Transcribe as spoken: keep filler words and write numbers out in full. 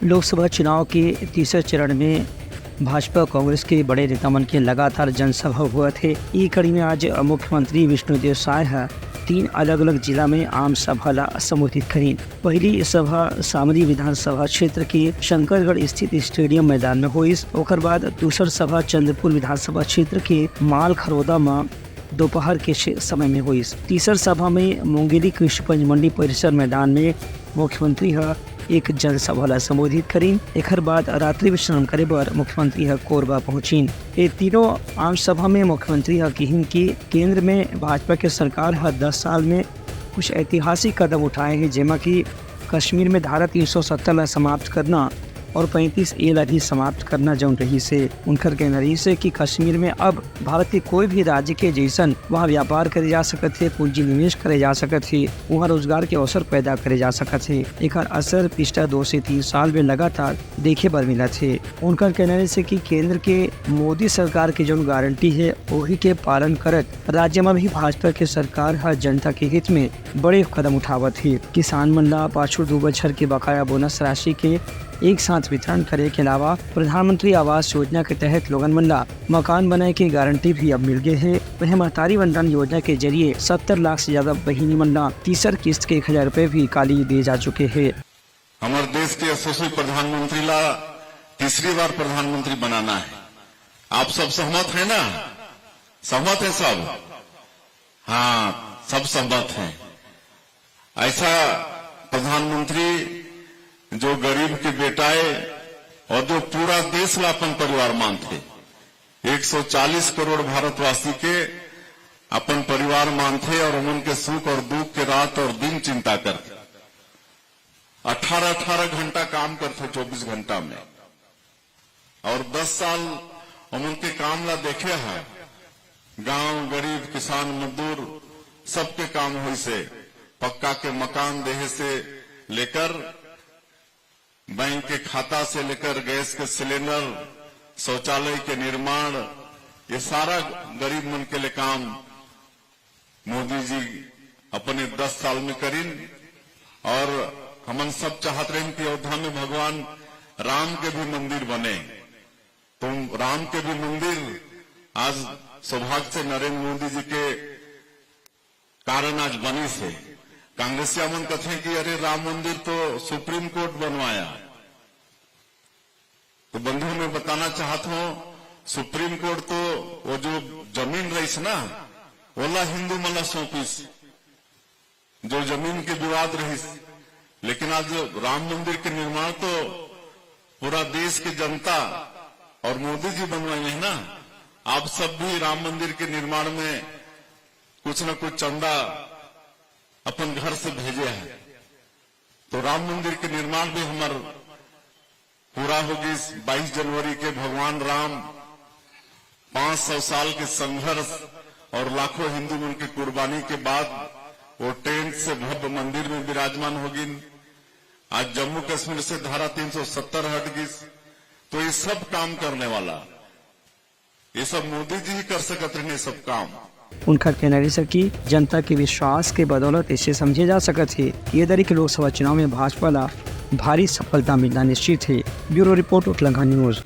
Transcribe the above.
लोकसभा चुनाव के तीसरे चरण में भाजपा कांग्रेस के बड़े नेता मन के लगातार जनसभा होवत हे। ई कड़ी में आज मुख्यमंत्री विष्णुदेव साय ह तीन अलग-अलग जिला में आम सभा ला संबोधित करीन। पहली सभा सामरी विधानसभा क्षेत्र के शंकरगढ़ स्थित स्टेडियम मैदान में होइस। ओकर बाद दूसर सभा चंद्रपुर विधानसभा क्षेत्र के माल खरोदा म दोपहर के छे समय में होइस। तीसर सभा में मुंगेली कृषि उपज मंडी परिसर मैदान में मुख्यमंत्री ह एक जनसभा ला संबोधित करीन। एखर बाद रात्रि विश्राम करे बर मुख्यमंत्री ह कोरबा पहुंचिन। ये तीनों आम सभा में मुख्यमंत्री ह किहिन कि केंद्र में भाजपा के सरकार ह दस साल में कुछ ऐतिहासिक कदम उठाए हे, जेमा कि कश्मीर में धारा तीन सौ सत्तर ला समाप्त करना और पैंतीस ए ला भी समाप्त करना जौन रहिस हे। उनकर कहना रहिस हे कि कश्मीर में अब भारत के कोई भी राज्य के जैसन वहाँ व्यापार करे जा सकत हे, पूंजी निवेश करे जा सकत हे, वहाँ रोजगार के अवसर पैदा करे जा सकत हे। एकर असर पिछला दो से तीन साल में लगातार देखे बर मिलत हे। उनकर कहना रहिस हे कि केंद्र के मोदी सरकार के जौन गारंटी हे, ओही के पालन करत राज्य में भी भाजपा के सरकार ह जनता के हित में बड़े कदम उठावत हे। किसान मन ला पाछू दू बछर के बकाया बोनस राशि के एक साथ वितरण करे के अलावा प्रधानमंत्री आवास योजना के तहत लोगन मन ला मकान बनाए के गारंटी भी अब मिल गए हे। वहीं महतारी वंदन योजना के जरिए सत्तर लाख से ज्यादा बहिनी मन ला तीसर किस्त के एक हजार रुपए भी काली दिए जा चुके हे। हमर देश के यशस्वी प्रधानमंत्री ला तीसरी बार प्रधानमंत्री बनाना है। आप सब सहमत हैं ना? सहमत हैं सब? हाँ, सब सहमत हैं। ऐसा प्रधानमंत्री जो गरीब के बेटा है और जो पूरा देश ला अपन परिवार मानथे। एक सौ चालीस करोड़ भारतवासी के अपन परिवार मानथे और उमन के सुख और दुख के रात और दिन चिंता करथे। अठारह अठारह घंटा काम करथे चौबीस घंटा में, और दस साल उमन के काम ला देखे हे। गांव, गरीब, किसान, मजदूर, सबके काम होइस हे। पक्का के मकान देहे से लेकर बैंक के खाता से लेकर गैस के सिलेंडर, शौचालय के निर्माण, ये सारा गरीब मन के लिए काम मोदी जी अपने दस साल में करिन। और हमन सब चाहत रहेन कि अयोध्या में भगवान राम के भी मंदिर बने, तो राम के भी मंदिर आज सौभाग्य से नरेंद्र मोदी जी के कारण आज बनिस हे। कांग्रेसिया मन कथे कि अरे, राम मंदिर तो सुप्रीम कोर्ट बनवाया। तो बंधु, मैं बताना चाहत हूँ, सुप्रीम कोर्ट तो वो जो जमीन रहिस ना, ओला हिंदू मन ला सौंपिस, जो जमीन के विवाद रहिस। लेकिन आज राम मंदिर के निर्माण तो पूरा देश के जनता और मोदी जी बनवाए हे ना। आप सब भी राम मंदिर के निर्माण में कुछ न कुछ चंदा अपन घर से भेजे हे, तो राम मंदिर के निर्माण भी हमर पूरा हो गिस। बाईस जनवरी के भगवान राम पाँच सौ साल के संघर्ष और लाखों हिंदू मन के कुर्बानी के बाद वो टेंट से भव्य मंदिर में विराजमान हो गिन। आज जम्मू कश्मीर से धारा तीन सौ सत्तर हट गिस। तो ये सब काम करने वाला, ये सब मोदी जी ही कर सकत रहिन, ये सब काम। उनकर कहना रहिस हे कि जनता के विश्वास के बदौलत इसे समझे जा सकत हे कि ये दरी के लोकसभा चुनाव में भाजपा ला भारी सफलता मिलना निश्चित हे। Bureau report, Uthlanga news.